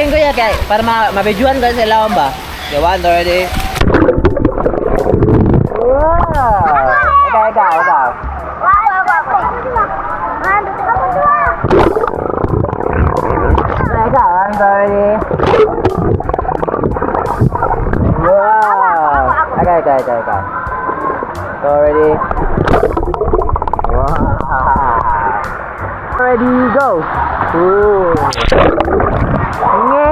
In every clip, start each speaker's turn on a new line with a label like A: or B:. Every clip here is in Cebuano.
A: King kuya kay para ma mabidyohan ka sa ilawom ba? Okay, one, two, ready. Wow! Ikaw, ikaw, ikaw.
B: One, two, ako dua.
A: Ikaw, one, two, ready. Wow! Ikaw, ikaw, ikaw, ikaw. Two, ready. Wow! Ready, go! Ooh! Nge!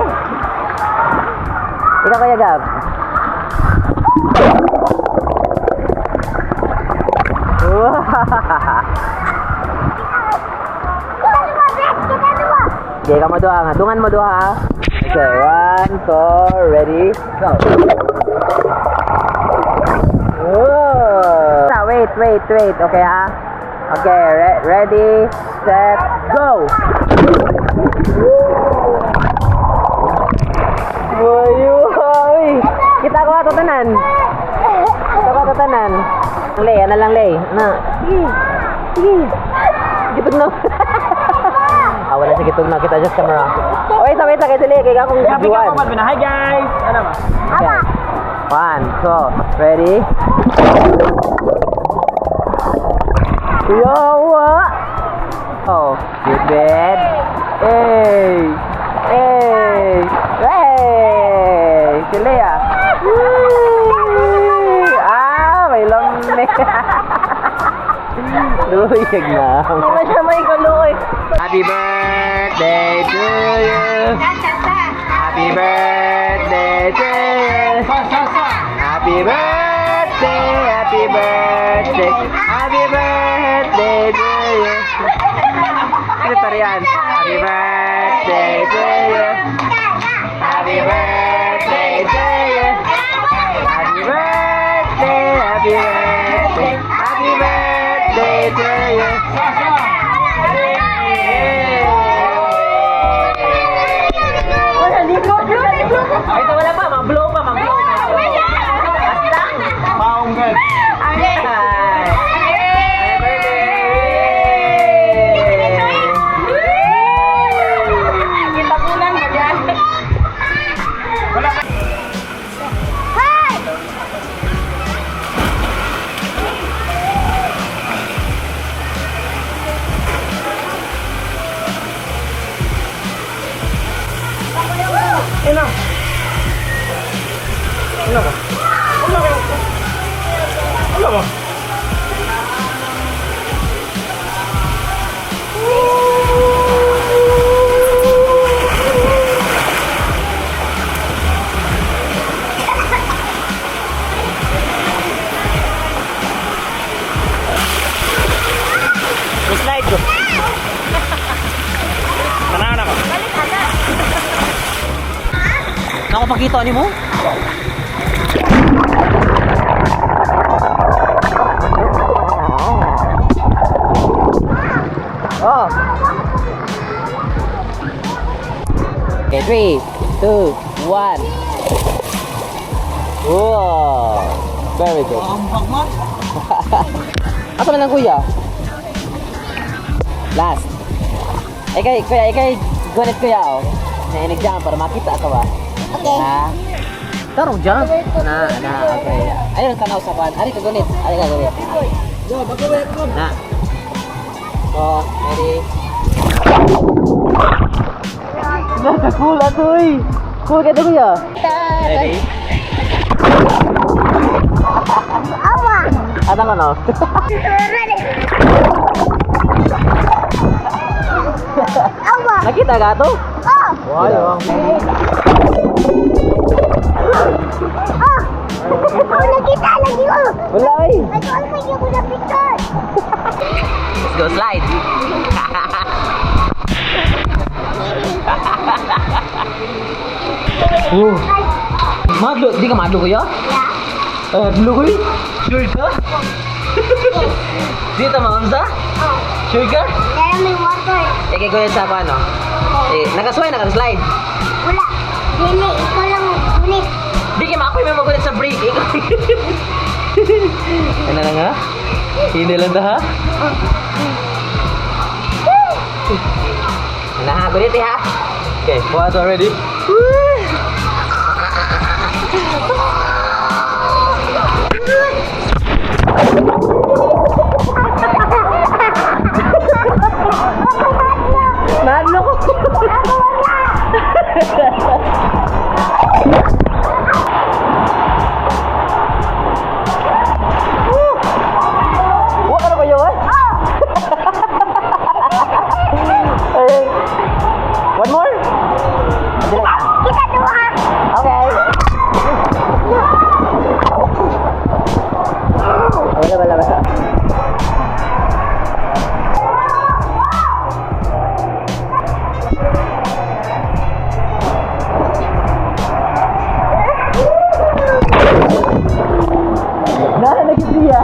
A: Ikaw, Kuya Gab. Wow!
B: Kita dua, Brad. Kita dua.
A: Okay, ikaw mo duha nga. Dungan mo duha ha. Okay, one, two, ready, go. Whoa. Ah, wait, wait, wait. Okay ha? Okay, ready, set, go! Uy, uy. Kita ko ato tanan. Kita ko ato tanan. Lay, ano lang lay? Ano? Sige. Sige. Gitug na. Ah, wala sa gitug na. Kita just camera. Oh, wait, wait, kay dali. Kay akong
C: Happy ka
A: videoan.
C: pa. Hi guys! Ano ba?
A: Okay. One, two, ready? Yawa! Oh, good bed. Hey! Hey! Hey! Si Lea. Woo! Ah, may lamig. Luyag na.
D: Hindi ba siya may kaluoy?
A: Happy birthday to you. Happy birthday to you. Happy birthday, happy birthday, happy birthday to you. Ano pa riyan? Happy birthday to you. Happy birthday to you. Happy birthday, happy birthday, happy birthday to you. Yay!
D: Wala, likod.
A: Ay, ito wala pa. Mag-blow pa, mag-blow pa. Basta.
C: Maong girl.
A: Hi! Happy birthday!
D: Gitabunan ba dyan?
C: Wala ka.
B: Hi!
C: Ina. Wala ba? Wala ba? Wala ba?
A: Slide ko.
C: Tanaw na ko.
A: Ako pakita ni mo? Oh. Okay, three, two, one. Whoa. Very good. Asa man lang kuya? Last. Ikay, kuya, ikay, gunit kuya oh. Nainig dyan para makita ka ba?
B: Okay.
A: Ha? Tarong dyan. Na, na, okay. Ayun, tanaw sa kwan. Ari ka gunit. Ari ka gunit. Na. So, ready? Naka-cool ato eh. Cool ka to kuya. Ready?
B: Awa!
A: Ata ko no?
B: Ready! Awa!
A: Nakita ka to?
B: Oh!
A: Wow.
B: Oh! Oh, nakita lagi ko!
A: Wala eh.
B: Ay, ko kayo ko na picture!
A: Let's go slide. Oh. Madlo, di ka madlo kuya?
B: Yeah.
A: Eh, madlo kuya? Sure ka? Dito maunsa?
B: Oh.
A: Sure ka?
B: Kaya may water.
A: Eh, kay kuya sa ano? Eh, nakasway, nakaslide.
B: Wala. Dili, ikaw lang ulit.
A: Di kay makoy may magulit sa break. Ikaw. Ano na nga? Hindi lang ta ha? Ano ha? Gulit eh ha? Okay, what already? Nalo ko. Wa ka na kayo eh? Ay. One more?
B: Kita duha.
A: Okay. Wala, wala, wala. Nana na siya.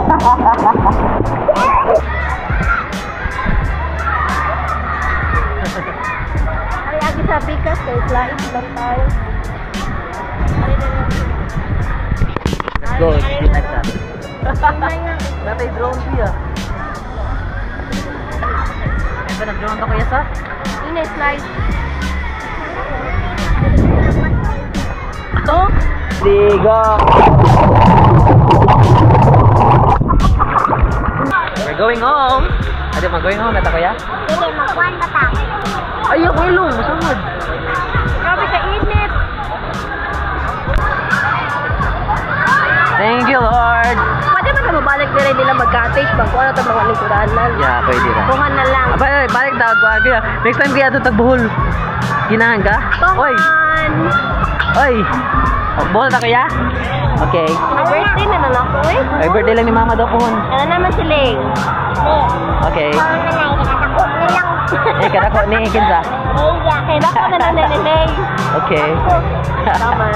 D: Ay, agi sa bikas kay flight lang tayo.
A: Let's go. Like that. Natay drone siya. Ay ba nag-drone ba kuya sa?
D: Ina slide. To?
A: Ligo. We're going home. Ate, mag going home na ta kuya?
B: Dili, magkuhan ba ta?
A: Ay, ako ilong. Masungod.
D: Grabe ka init.
A: Thank you, Lord.
D: Pwede ba na mabalik dire nila mag-cottage bang kuha na ito mga lingkuranan?
A: Yeah, pwede ra.
D: Kuha na lang.
A: Ah, balik, balik daw. Kuha, kuya. Next time kuya, ito tagbuhol. Ginahan ka? Oy!
D: Tuhan!
A: Oy! Oh, buhol na kuya? Okay.
D: May birthday na lang ako eh.
A: Ay, birthday lang ni Mama daw kuhon.
D: Ano naman si Ling?
A: Okay.
B: Kuhan na lang, ikatako na lang.
A: Eh, kadako ni Kinsa.
B: Iya.
D: Kaya baka na lang ni Ling.
A: Okay.
D: Tama.